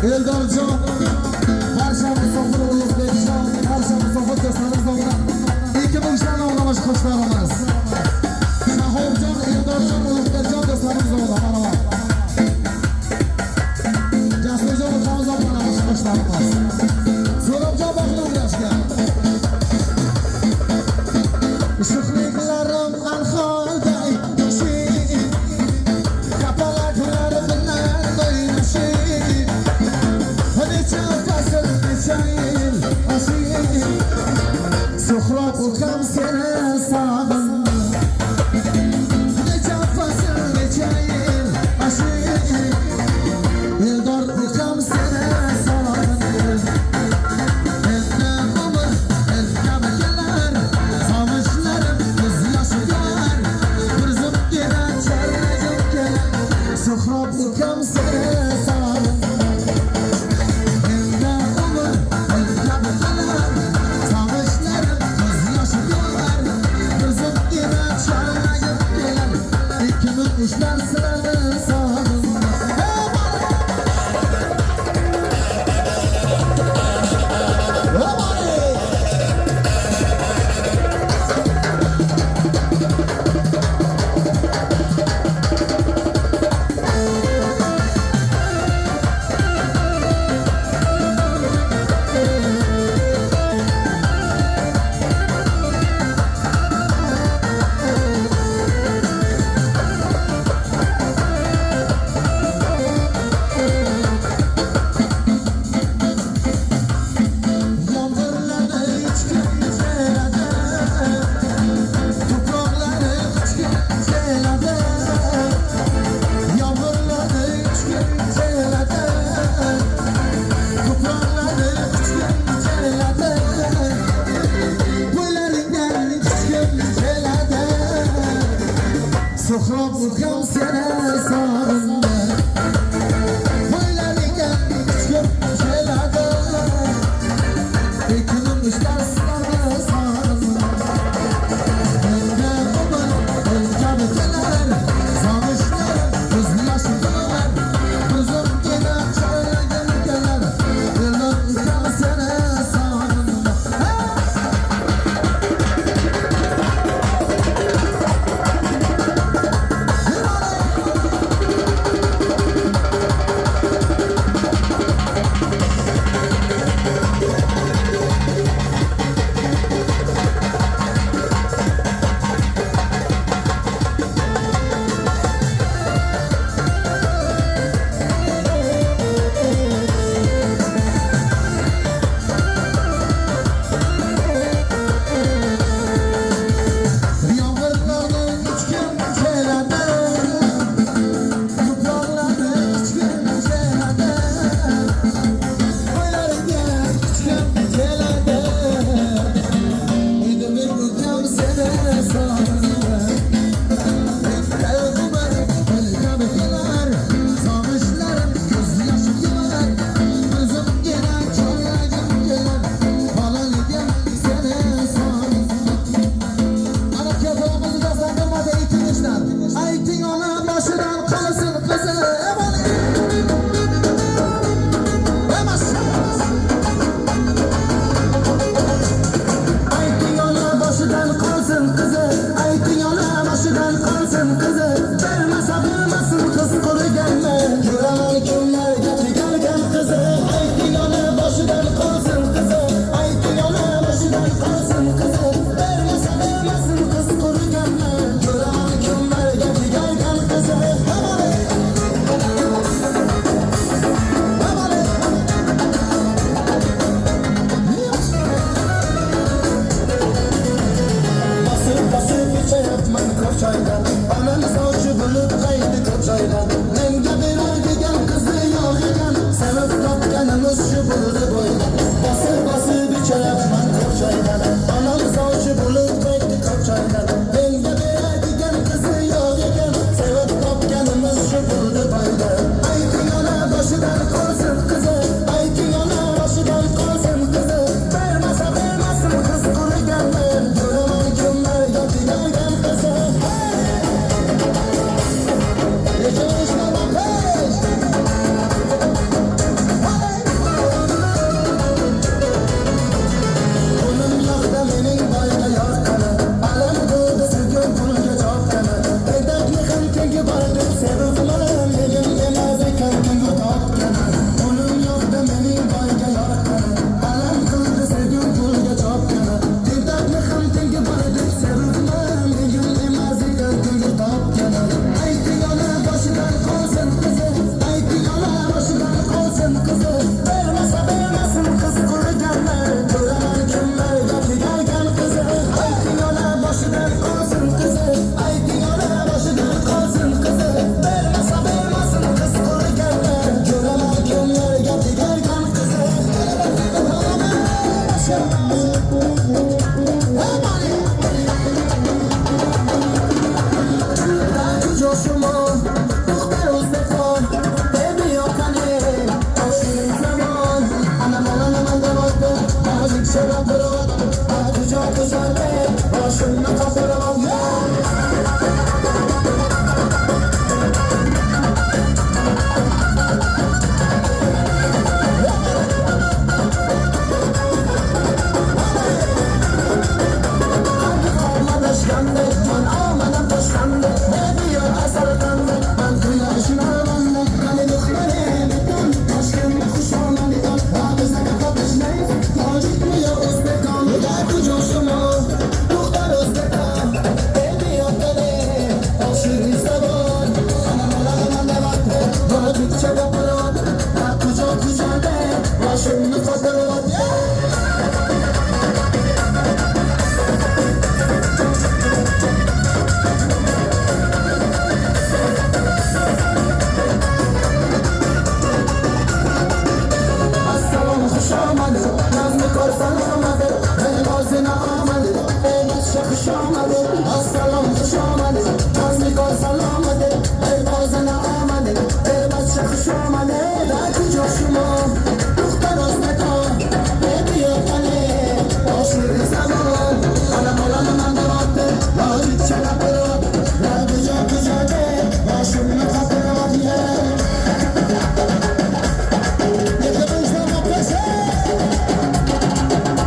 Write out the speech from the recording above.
Eldorjon, barcha musofir O'zbekjon, barcha musofir do'stlarimiz nomidan 2000 nomidan qo'shiqlarimiz. Shahobjon, Eldorjon, Ulug'bekjon do'stlarimiz nomidan marhamat. Jasurjon ukamiz nomidan qo'shiqlarimiz. So'rabjon baxtli ulashgan. Shuhliklarim anholday yoshib, kapalaklar bilan o'ynashib, necha fasl, necha yil oshib, Suhrob ukam seni sog'indim. Necha fasl, necha yil oshib, Eldor ukam seni sog'indim. Endi umr el kabi kelar, sog'inchlarim ko'z yoshigar, bir zumgina chalg'ib kelar, Suhrob ukam seni sog'indim. Endi umr el kabi kelar, sog'inchlarim ko'z yoshigar, bir zumgina chalg'ib kelar, 2003lar sizlarni sog'indim. Hey, bola! Hey! Sağ.